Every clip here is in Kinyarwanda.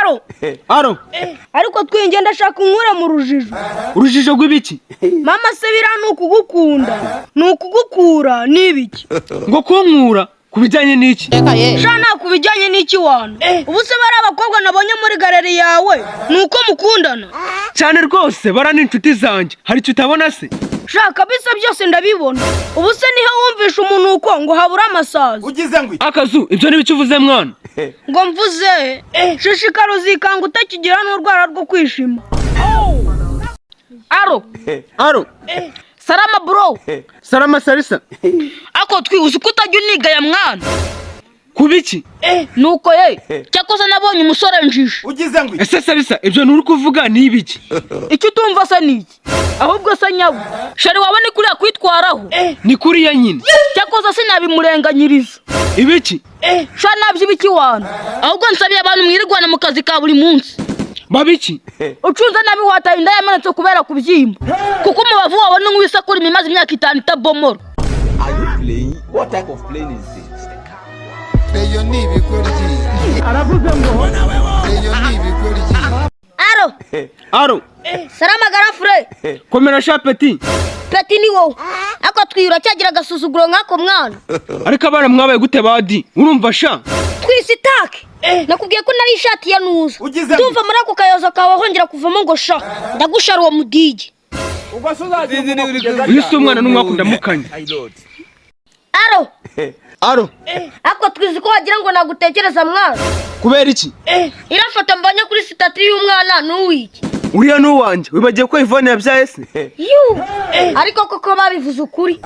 Aro. Aro. Ariko twinge ndashaka unkure mu rujijo. Urujijo rw'ibiki? Mama se, biriya ni ukugukunda, ni ukugukura, ni ibiki? Ngo kunkura ku bijyanye n'iki? Sha, nta ku bijyanye n'iki wana. Ubu se bari abakobwa nabonye muri galerie yawe, ni uko mukundana? Cyane rwose, bara ni inshuti zanjye. Hari icyo utabona se? Sha, kabisa byose ndabibona. Ubu se niho wumvisha umunuko ngo habure amasazi? Ugize ngo Akazu, ibyo ni ibiki uvuze, mwana? Ngo mvuze? Shishikara, uzikanga utakigira n'urwara rwo kwishima. Aro. Aro. Salama, bro. Salama salisa. Ako twi, uzi ko utajya unigaya, mwana? Ku biki? Nuko ye, cyakoze nabonye umusore njiji. Ugize ngo Ese salisa, ibyo nturi kuvuga ni ibiki? Icyo utumva se ni iki? Ahubwo se nyabu, chéri wawe ni kuriya kwitwaraho? Ni kuriya nyine. Cyakoze sinabimurenganyiriza. Ibiki? Sha, nabyo ibiki wana? Ahubwo nsabiye abantu mwirirwana mu kazi ka buri munsi. Babiki? Ucunze nabi wataye inda yamenetse kubera kubyimba, kuko umubavu wawe ni nk'uwisakurima imaze imyaka 5 itabomora. Are you playing? What type of plane is this? Rayon ni ibigoryi. Aravuze ngo Rayon ni ibigoryi. Aro. Aro. Salama, grand frère. Komera sha, petit. Petit ni wowe. Ako twiyura cyagira agasuzuguro nk'ako, mwana. Ariko abana mwabaye gute badi? Urumva sha. Twise itake, nakubwiye ko nari ishati ya nuza. Ugize ngo Ndumva muri ako kayozo kawe hongera kuvamo ngo sha, ndagushara uwo mudigi. Ubwo se uzagira umuntu kugeza Uyu si umwana n'umwaka ndamukanye. Aro. Aro. Ako twizi ko wagira ngo nagutekereza, mwana. Kubera iki? Iriya foto mbonye kuri status y'umwana ni uwiki? Uriya ni uwanjye. Wibagiye ko Ivone yabyaye se? Yu, ariko koko babivuze ukuri,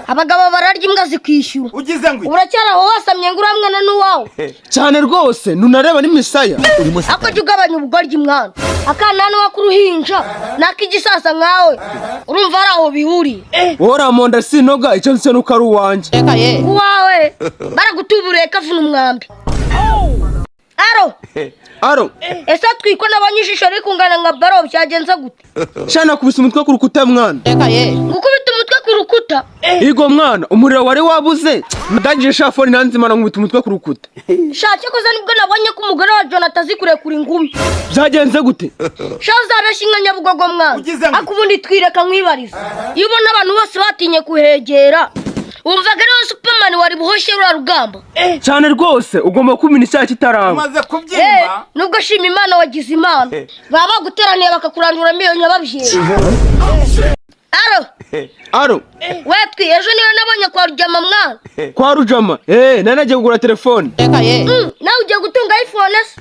abagabo bararya imbwa zikishyura. Ugize ngo Uracyari aho wasamye ngo uriya mwana ni uwawe? Cyane rwose, nunareba n'imisaya. Ako jya ugabanya ubugoryi, mwana. Akananwa k'uruhinja n'ak'igisasa nkawe, urumva hari aho bihuriye? Wowe uramonda sinoga, icyo nzi nuko ari uwanjye. Uwawe baragutuburiye kavuna umwambi. Aro. Aro. Ese twiko nabonye ijisho riri kungana nka baro, byagenze gute? Sha, nakubise umutwe ku rukuta, mwana. Gukubita umutwe ku rukuta? Igo mwana, umuriro wari wabuze, ndangije sha, phone nanzimana, nkubita umutwe ku rukuta. Sha, cyakoze nibwo nabonye ko umugore wa Jonathan azi kurekura ingumi. Byagenze gute? Sha, uzarashya inka Nyabugogo, mwana. Ugize ngo- Ariko ubundi twireka nkwibariza, iyo ubona abantu bose batinye kuhegera, wumvaga ariwe Superman wari buhoshye ruriya rugamba? Cyane rwose, ugomba kumena icyaha kitaraba. Umaze Eh, kubyimba. Nubwo shima Imana wagize Imana, baba baguteraniye bakakurandura miliyoni nyababyeyi. Aro. Aro. We twi, ejo niwe nabonye kwa Rujama, mwana. Kwa Rujama? Nari nagiye kugura telefone. Nawe ugiye gutunga iPhone se?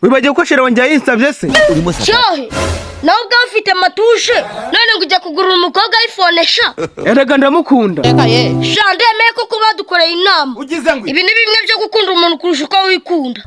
Wibagiwe ko chéri wanjye yayinsabye se? Cyohe, nawe ubwawe ufite matushe, none ngo ujya kugurira umukobwa iPhone, sha? Erega ndamukunda. Sha, ndemeye koko badukoreye inama. Ugize ngo Ibi ni bimwe byo gukunda umuntu kurusha uko wikunda.